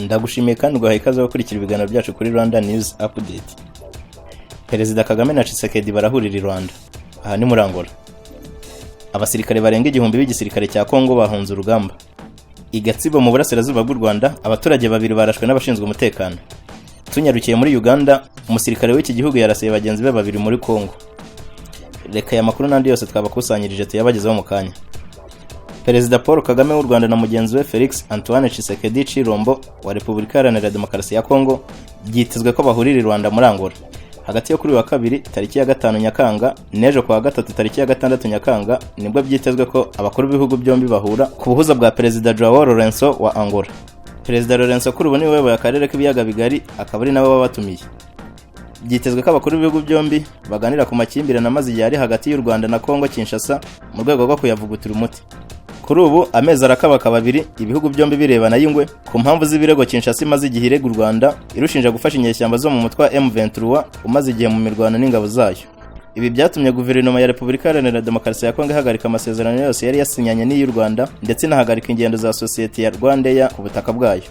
Ndagushimiye kandi ugaha ikaze gukurikira ibiganiro byacu kuri Rwanda News Update. Perezida Kagame na Tshisekedi barahurira i Rwanda. Aha ni muri Angola. Abasirikare barenga 1000 b'igisirikare cya Kongo bahunze urugamba. I Gatsibo mu burasirazuba bw'u Rwanda, abaturage babiri barashwe n'abashinzwe umutekano. Tunyarukiye muri Uganda, umusirikare w'iki gihugu yarasiye bagenzi be babiri muri Kongo. Reka aya makuru n'andi yose twabakusanyirije tuyabagezeho mu kanya. Perezida Paul Kagame w'u Rwanda na mugenzi we Felix Antoine Tshisekedi Tshilombo wa Repubulika Iharanira Demokarasi ya Kongo byitezwe ko bahurira i Rwanda muri Angola hagati yo kuri uyu wa kabiri tariki ya 5 Nyakanga n'ejo kuwa gatatu tariki ya 6 Nyakanga, nibwo byitezwe ko abakuru b'ibihugu byombi bahura ku buhuza bwa Perezida Joao Lourenço wa Angola. Perezida Lourenço kuri ubu niwe uyoboye akarere k'ibiyaga bigari, akaba ari nawe wabatumiye. Byitezwe ko abakuru b'ibihugu byombi baganira ku makimbirane amaze igihe ari hagati y'u Rwanda na Kongo Kinshasa mu rwego rwo kuyavugutira umuti. Kuri ubu amezi arakabaka babiri ibihugu byombi birebana y'ingwe ku mpamvu z'ibirego Kinshasa imaze igihe irega u Rwanda, irushinja gufasha inyeshyamba zo mu mutwe wa M23 umaze igihe mu mirwano n'ingabo zayo. Ibi byatumye guverinoma ya Repubulika Iharanira Demokarasi ya Kongo ihagarika amasezerano yose yari yasinyanye n'iy'u Rwanda, ndetse inahagarika ingendo za sosiyete ya Rwandair ku butaka bwayo.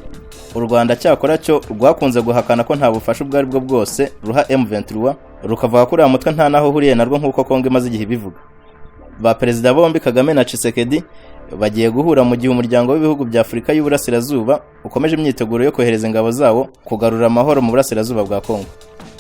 U Rwanda cyakora cyo rwakunze guhakana ko nta bufasha ubwo ari bwo bwose ruha M23, rukavuga ko uriya mutwe nta n'aho uhuriye narwo nk'uko Kongo imaze igihe ibivuga. Ba perezida bombi Kagame na Tshisekedi bagiye guhura mu gihe umuryango w'ibihugu bya Afurika y'Uburasirazuba ukomeje imyiteguro yo kohereza ingabo zawo kugarura amahoro mu burasirazuba bwa Kongo.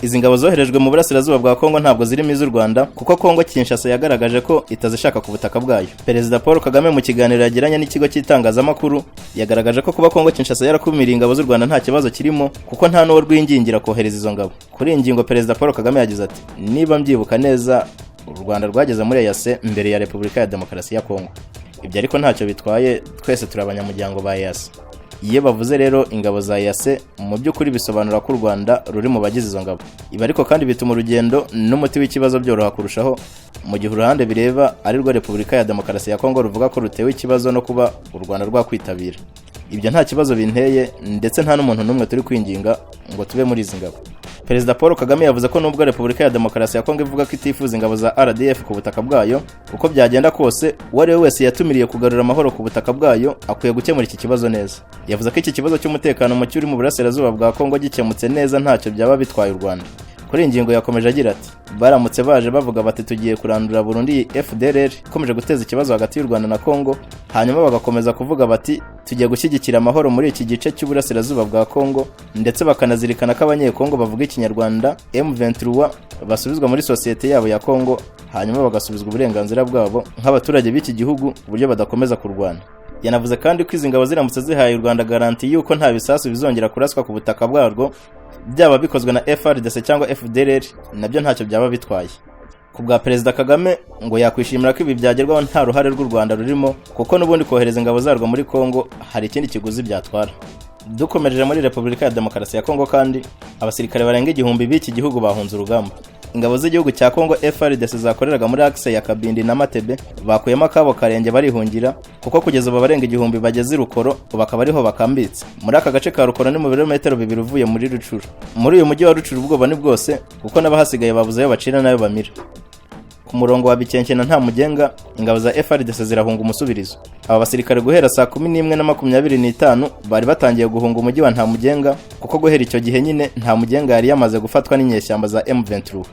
Izi ngabo zoherejwe mu burasirazuba bwa Kongo ntabwo zirimo iz'u Rwanda, kuko Kongo Kinshasa yagaragaje ko itazishaka ku butaka bwayo. Perezida Paul Kagame mu kiganiro yagiranye n'ikigo cy'itangazamakuru yagaragaje ko kuba Kongo Kinshasa yarakumiriye ingabo z'u Rwanda nta kibazo kirimo, kuko nta n'uwo rwingingira kohereza izo ngabo. Kuri iyi ngingo Perezida Paul Kagame yagize ati: "Niba mbyibuka neza, u Rwanda rwageze muri EAC mbere ya Repubulika ya Demokarasi ya Kongo. Ibyo ariko ntacyo bitwaye, twese turi abanyamuryango ba EAC. Iyo bavuze rero ingabo za EAC, mu by'ukuri bisobanura ko u Rwanda ruri mu bagize izo ngabo. Ibi ariko kandi bituma urugendo n'umuti w'ikibazo byoroha kurushaho, mu gihe uruhande bireba ari rwo Repubulika ya Demokarasi ya Kongo ruvuga ko rutewe ikibazo no kuba u Rwanda rwakwitabira. Ibyo nta kibazo binteye, ndetse nta n'umuntu n'umwe turi kwinginga ngo tube muri izi ngabo." Perezida Paul Kagame yavuze ko nubwo Repubulika ya Demokarasi ya Kongo ivuga ko itifuza ingabo za RDF ku butaka bwayo, uko byagenda kose uwo ari we wese yatumiriye kugarura amahoro ku butaka bwayo akwiye gukemura iki kibazo neza. Yavuze ko iki kibazo cy'umutekano muke uri mu burasirazuba bwa Kongo gikemutse neza ntacyo byaba bitwaye u Rwanda. Kuri iyi ngingo yakomeje agira ati: "Baramutse baje bavuga bati tugiye kurandura burundu iyi FDLR ikomeje guteza ikibazo hagati y'u Rwanda na Kongo, hanyuma bagakomeza kuvuga bati tugiye gushyigikira amahoro muri iki gice cy'uburasirazuba bwa Kongo, ndetse bakanazirikana ko abanyekongo bavuga ikinyarwanda M23 basubizwa muri sosiyete yabo ya Kongo, hanyuma bagasubizwa uburenganzira bwabo nk'abaturage b'iki gihugu ku buryo badakomeza kurwana." Yanavuze kandi ko izi ngabo ziramutse zihaye u Rwanda garanti y'uko nta bisasu bizongera kuraswa ku butaka bwarwo, byaba bikozwe na FARDC cyangwa FDLR, nabyo ntacyo byaba bitwaye. Ku bwa Perezida Kagame, ngo yakwishimira ko ibi byagerwaho nta ruhare rw'u Rwanda rurimo, kuko n'ubundi kohereza ingabo zarwo muri Kongo hari ikindi kiguzi byatwara. Dukomereje muri Repubulika ya Demokarasi ya Kongo kandi, abasirikare barenga 1000 b'iki gihugu bahunze urugamba. Ingabo z'igihugu cya Kongo FARDC zakoreraga muri axe ya Kabindi na Matebe bakuyemo akabo karenge barihungira, kuko kugeza ubu abarenga 1000 bageze i Rukoro bakaba ariho bakambitse. Muri aka gace ka Rukoro ni mu birometero 2 uvuye muri Rucuru. Muri uyu mujyi wa Rucuru ubwoba ni bwose, kuko n'abahasigaye babuze ayo bacira n'ayo bamira. Ku murongo wa Bikenke na Ntamugenga, ingabo za FARDC zirahunga umusubirizo. Aba basirikare guhera saa 11:25 bari batangiye guhunga umujyi wa Ntamugenga, kuko guhera icyo gihe nyine Ntamugenga yari yamaze gufatwa n'inyeshyamba za M23.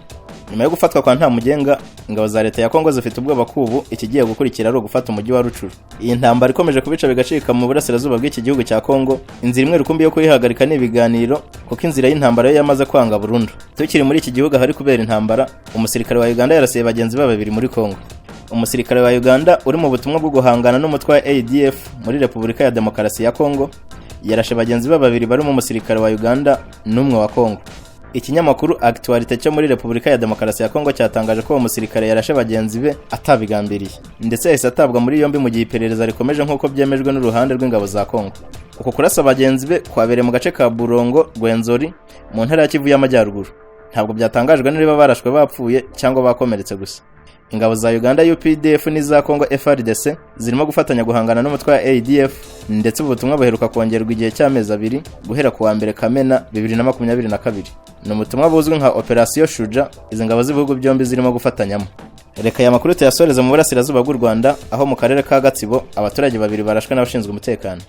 Nyuma yo gufatwa kwa Ntamugenga, ingabo za leta ya Kongo zifite ubwoba ko ubu ikigiye gukurikira ari ugufata umujyi wa Rucuru. Iyi ntambara ikomeje kubica bigacika mu burasirazuba bw'iki gihugu cya Kongo, inzira imwe rukumbi yo kuyihagarika ni ibiganiro, kuko inzira y'intambara yo yamaze kwanga burundu. Tukiri muri iki gihugu ahari kubera intambara, umusirikare wa Uganda yarasiye bagenzi be babiri muri Kongo. Umusirikare wa Uganda uri mu butumwa bwo guhangana n'umutwe wa ADF muri Repubulika ya Demokarasi ya Kongo yarashe bagenzi be babiri barimo umusirikare wa Uganda n'umwe wa Kongo. Ikinyamakuru Actualité cyo muri Repubulika ya Demokarasi ya Kongo cyatangaje ko uwo musirikare yarashe bagenzi be atabigambiriye, ndetse yahise atabwa muri yombi mu gihe iperereza rikomeje, nk'uko byemejwe n'uruhande rw'ingabo za Kongo. Uku kurasa bagenzi be kwabereye mu gace ka Burongo Rwenzori mu ntara ya Kivu y'Amajyaruguru. Ntabwo byatangajwe niba barashwe bapfuye cyangwa bakomeretse gusa. Ingabo za Uganda UPDF n'iza Kongo FARDC zirimo gufatanya guhangana n'umutwe wa ADF, ndetse ubu butumwa buheruka kongerwa igihe cy'amezi 2 guhera ku wa 1 Kamena 2022. Ni ubutumwa buzwi nka Operation Shuja izi ngabo z'ibihugu byombi zirimo gufatanyamo. Reka aya makuru tuyasoreze mu burasirazuba bw'u Rwanda, aho mu karere ka Gatsibo abaturage babiri barashwe n'abashinzwe umutekano.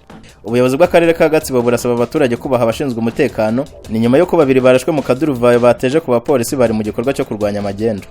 Ubuyobozi bw'akarere ka Gatsibo burasaba abaturage kubaha abashinzwe umutekano. Ni nyuma y'uko babiri barashwe mu kaduruvayo bateje ku bapolisi bari mu gikorwa cyo kurwanya magendu.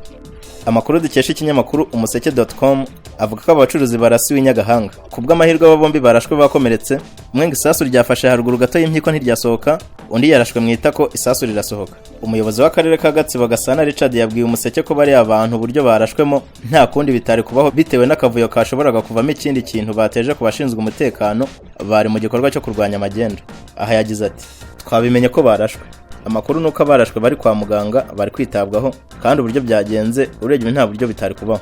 Amakuru dukesha ikinyamakuru umuseke.com avuga ko aba bacuruzi barasiwe i Nyagahanga. Ku bw'amahirwe, aba bombi barashwe bakomeretse. Umwe ngo isasu ryafashe haruguru gato y'impyiko ntiryasohoka, undi yarashwe mu itako isasu rirasohoka. Umuyobozi w'akarere ka Gatsibo, Gasana Richard, yabwiye Umuseke ko bari abantu uburyo barashwemo nta kundi bitari kubaho, bitewe n'akavuyo kashoboraga kuvamo ikindi kintu bateje ku bashinzwe umutekano bari mu gikorwa cyo kurwanya magendu. Aha yagize ati: "Twabimenye ko barashwe. Amakuru ni uko abarashwe bari kwa muganga, bari kwitabwaho, kandi uburyo byagenze urebye nta buryo bitari kubaho.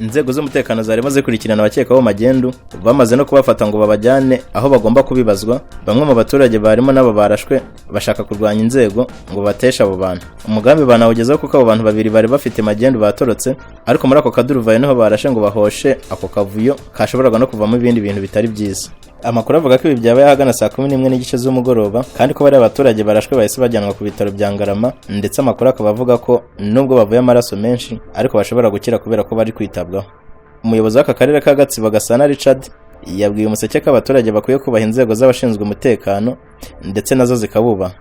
Inzego z'umutekano zarimo zikurikirana abakekwaho magendu, bamaze no kubafata ngo babajyane aho bagomba kubibazwa. Bamwe mu baturage barimo n'abo barashwe bashaka kurwanya inzego ngo bateshe abo bantu. Umugambi banawugezeho, kuko abo bantu babiri bari bafite magendu batorotse, ariko muri ako kaduruvayo niho barashe ngo bahoshe ako kavuyo kashoboraga no kuvamo ibindi bintu bitari byiza." Amakuru avuga ko ibi byabaye ahagana saa 11:30 z'umugoroba, kandi ko bariya abaturage barashwe bahise bajyanwa ku bitaro bya Ngarama, ndetse amakuru akaba avuga ko nubwo bavuye amaraso menshi ariko bashobora gukira kubera ko bari kwitabwaho. Umuyobozi w'aka karere ka Gatsibo, Gasana Richard, yabwiye Umuseke ko abaturage bakwiye kubaha inzego z'abashinzwe umutekano ndetse nazo zikabubaha.